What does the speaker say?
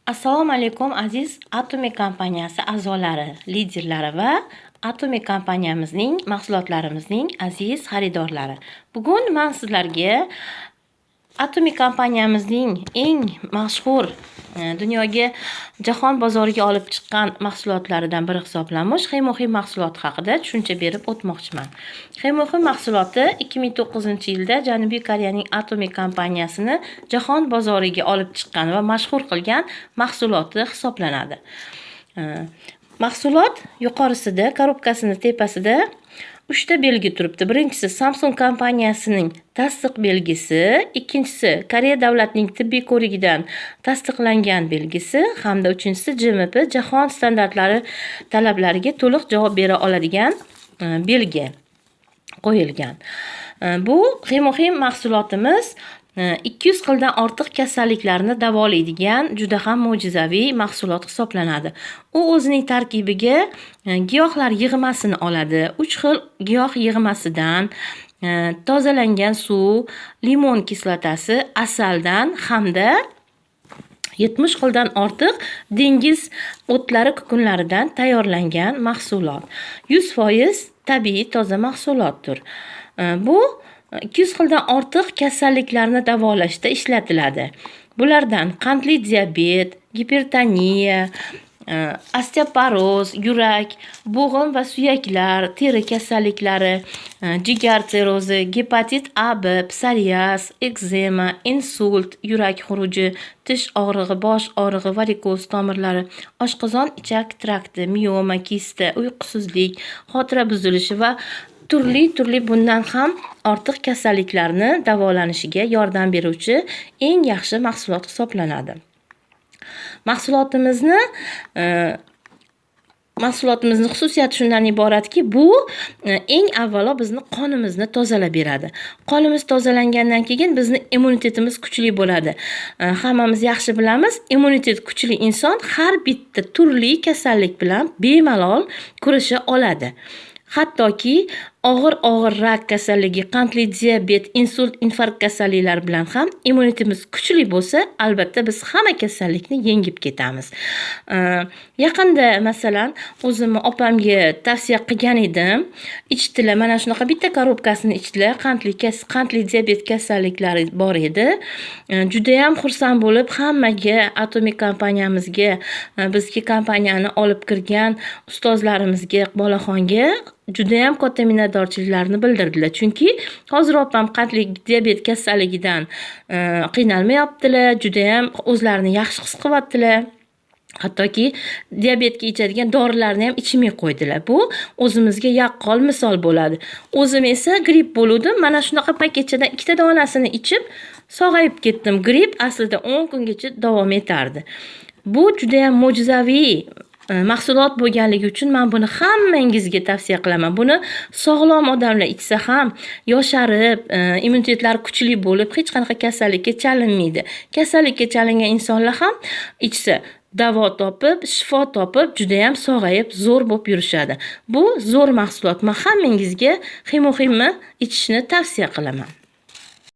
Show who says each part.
Speaker 1: Assalomu alaykum, aziz Atomy kompaniyasi a'zolari, liderlari va Atomy kompaniyamizning mahsulotlarimizning aziz xaridorlari. Bugun men sizlarga Atomy kompaniyamizning eng mashhur, dunyoga, jahon bozoriga olib chiqqan mahsulotlaridan biri hisoblanmish Hemohim mahsuloti haqida tushuncha berib o'tmoqchiman. Hemohim mahsuloti 2009-yilda Janubiy Koreyaning Atomy kompaniyasini jahon bozoriga olib chiqqan va mashhur qilgan mahsuloti hisoblanadi. Mahsulot yuqorisida, korobkasini tepasida 3 ta belgi turibdi. Birinchisi Samsung kompaniyasining tasdiq belgisi, ikkinchisi Koreya davlatining tibbiy ko'rigidan tasdiqlangan belgisi hamda uchinchisi GMP, jahon standartlari talablariga to'liq javob bera oladigan belgi qo'yilgan. Bu Hemohim mahsulotimiz 200 xildan ortiq kasalliklarni davolaydigan juda ham mo'jizaviy mahsulot hisoblanadi. U o'zining tarkibiga giyohlar yig'masini oladi. 3 xil giyoh yig'masidan, tozalangan suv, limon kislotasi, asaldan hamda 70 xildan ortiq dengiz o'tlari kukunlaridan tayyorlangan mahsulot. 100% tabiiy, toza mahsulotdir. Bu 200 xildan ortiq kasalliklarni davolashda ishlatiladi. Bulardan qandli diabet, gipertoniya, osteoporoz, yurak, bo'g'im va suyaklar, teri kasalliklari, jigar sirrozi, gepatit A, B, psoriaz, ekzema, insult, yurak xuruji, tish og'rig'i, bosh og'rig'i, varikoz tomirlari, oshqozon ichak trakti, mioma, kista, uyqusizlik, xotira buzilishi va turli turli bundan ham ortiq kasalliklarni davolanishiga yordam beruvchi eng yaxshi mahsulot hisoblanadi. Mahsulotimizni xususiyati shundan iboratki, bu eng avvalo bizni qonimizni tozalab beradi. Qonimiz tozalangandan keyin bizni immunitetimiz kuchli bo'ladi. Hammamiz yaxshi bilamiz, immunitet kuchli inson har bitta turli kasallik bilan bemalol kurasha oladi. Hattoki og'ir-og'ir rak kasalligi, qandli diabet, insult, infarkt kasalliklari bilan ham immunitetimiz kuchli bo'lsa, albatta biz hamma kasallikni yengib ketamiz. Yaqinda, masalan, o'zimni opamga tavsiya qilgan edim. Ichdilar, mana shunaqa bitta korobkasini ichdilar. Qandli diabet kasalliklari bor edi. Judayam xursand bo'lib, hammaga, Atomy kompaniyamizga, bizga kompaniyani olib kirgan ustozlarimizga, Iqbolaxonga judayam katta minnatdorchiliklarni bildirdilar. Chunki hozir opam qandli diabet kasalligidan qiynalmayaptilar, judayam o'zlarini yaxshi his qilyaptilar. Hattoki diabetga ichadigan dorilarni ham ichmay qo'ydilar. Bu o'zimizga yaqqol misol bo'ladi. O'zim esa gripp bo'luvdim. Mana shunaqa paketchadan ikkita donasini ichib sog'ayib ketdim. Gripp aslida 10 kungacha davom etardi. Bu judayam mo'jizaviy mahsulot bo'lganligi uchun men buni hammangizga tavsiya qilaman. Buni sog'lom odamlar ichsa ham yosharib, immunitetlari kuchli bo'lib, hech qanaqa kasallikka chalinmaydi. Kasallikka chalingan insonlar ham ichsa davo topib, shifo topib, judayam sog'ayib, zo'r bo'lib yurishadi. Bu zo'r mahsulot. Men hammangizga Hemohimni ichishni tavsiya qilaman.